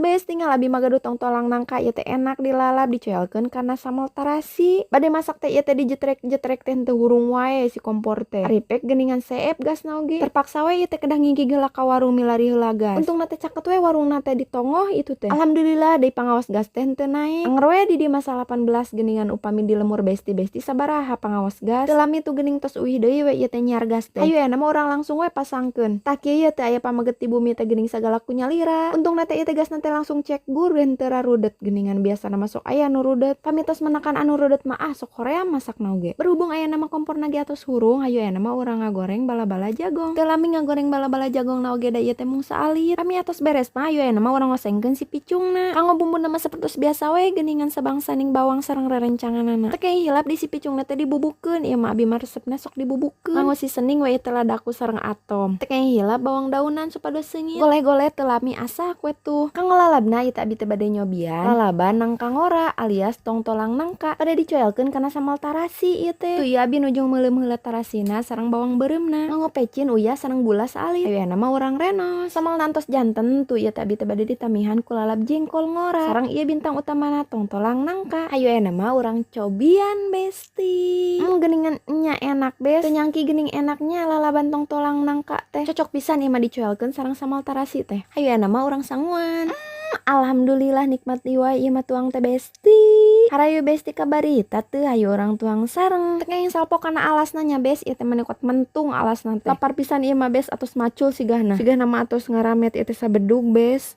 bes, tinggal abi mah gaduh tongtolang nangka ieu teh enak dilalap, dicoelkeun kana sambal tarasi. Bade masak teh ieu teh dijetrek-jetrek teh henteu hurung wae si kompor teh. Ari pek geuningan seep gasna oge. Terpaksa we ieu teh kedah ngingkig heula ka warung milari heula gas. Untungna teh caket we warungna teh di tongoh itu teh. Alhamdulillah deui pangawas gas teh henteu naek. Anger we di dieu mah 18 geuningan, upami di lemur besti-besti sabaraha pangawas gas. Teu lami tuh geuning tos uih deui we ieu teh nyiar gas teh. Hayu aya mah urang langsung we pasangkeun. Tah, kieu ieu teh aya pameget di bumi teh geuning sagala ku nyalira. Untungna teh ieu teh gasna teh langsung cek gur henteu rarudet, geuningan biasana mah sok aya nu rudet. Pami tos menakan anu rudet mah, ah, sok hoream masakna oge. Berhubung aya nama komporna ge atos hurung, hayu aya mah urang ngagoreng bala-bala jagong. Teu lami ngagoreng bala-bala jagong na oge, da ieu teh mung saalit. Pami atos beres mah, hayu aya mah urang ngosengkeun si picungna. Kanggo bumbuna mah sapertos biasa we geuningan, sabangsaning bawang sareng rerencanganana. Teu hilap di si picungna teh dibubukeun, ieu mah abi mah resepna sok dibubukeun. Nganggo seasoning we ieu teh ladaku sareng atom. Teu hilap bawang daunan supados seungit. Goleh-goleh teu lami asak we tuh. Kanggo lalabna ieu teh abi teh bade nyobian lalaban nangka ngora alias tongtolang nangka. Pada dicoelkeun kana sambal tarasi ieu teh. Tuh ieu abi nuju meuleum heula tarasina sareng bawang beureumna. Nganggo pecin, uyah sareng gula saalit. Hayu mah urang renos. Sambal nantos janten, tuh ieu teh abi teh bade ditamihan ku lalap jengkol ngora. Sareng ieu bintang utamana, tongtolang nangka. Hayu mah urang cobian, besti. Geuningan nya enak, bes. Teu nyangki geuning enaknya lalaban tongtolang nangka teh. Cocok pisan ieu mah dicoelkeun sareng sambal tarasi teh. Hayu mah urang sanguan. Alhamdulillah nikmat wae ieu mah tuang teh, besti. Harayu besti, kabarita teu? Hayu urang tuang sareng. Teu kenging salpok kana alasna nya, bes, ieu teh mani kuat mentung alasna teh. Lapar pisan ieu mah, bes, atos macul sigahna. Sigahna mah atos ngaramet ieu teh sabedug, bes.